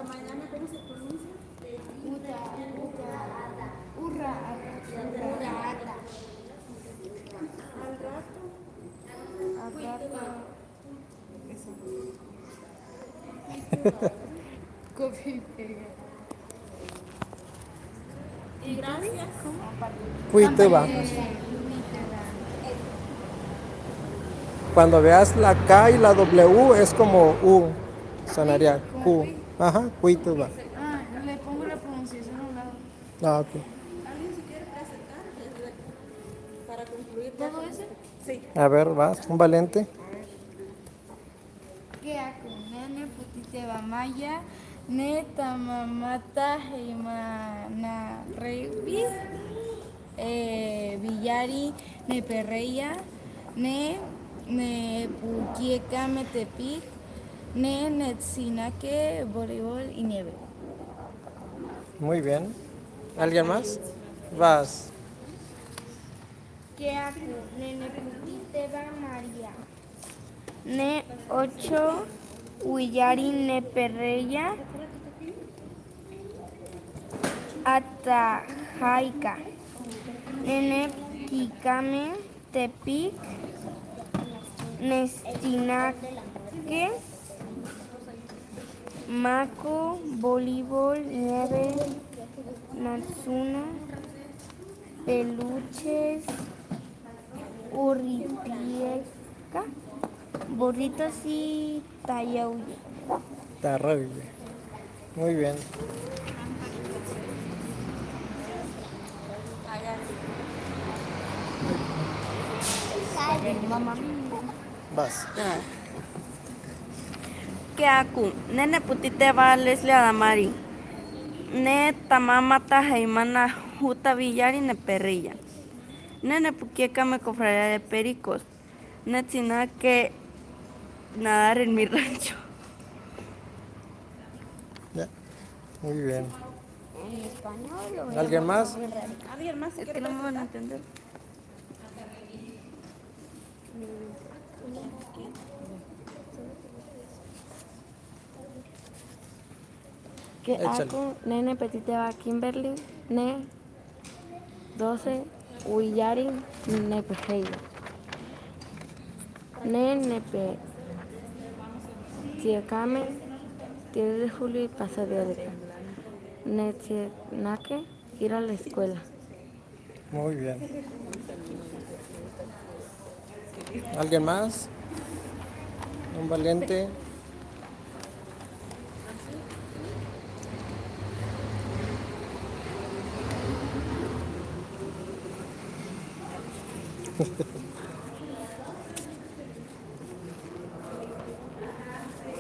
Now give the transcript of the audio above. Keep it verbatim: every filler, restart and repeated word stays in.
Mañana, ¿cómo se pronuncia? Uta, uta, ata. Urra, ata. Urra, ata. Al rato. Al rato. Eso. Copia y pega. Y gracias. Kuitɨwa. Cuando veas la K y la W es como U, sonaría Q. Ajá, kuitɨwa. Ah, le pongo la pronunciación a un lado. Ah, ok. ¿Alguien se quiere presentar? Para concluir ya. ¿Todo eso? Sí. A ver, vas, un valiente. Ke aku, ne neputítiewa Maya, ne tamamata heimana rugby, e, wiyari nepereia, ne, nepukiekame Tepic, ne netsinake voleibol y nieve. Muy bien. ¿Alguien más? Vas. Ke aku, ne neputítiewa María. Ne ocho wiyari nepereia, ata jaika. Ne nepukikame Tepic, netsinake mako, voleibol, nieve, natsuna, peluches, urripieka, burritos y tayauye. Tayauye. Muy bien. Vas. Ke aku, ne neputítiewa Leslie Adamari. Ne tamamata heimana Juta Villari nepereia. Ne nepukiekame Cofradía de Pericos. Netsinake nadar en mi rancho. Ya. Muy bien. ¿En español o en... ¿Alguien más? ¿Alguien más se quiere presentar? Es que no me van a entender. Ke aku, ne nepetítiewa Kimberly, ne doce wiyari nepereia. Ne nepetsiekame diez de julio y Paso de Órale. Netsinake ir a la escuela. Muy bien. ¿Alguien más? Un valiente.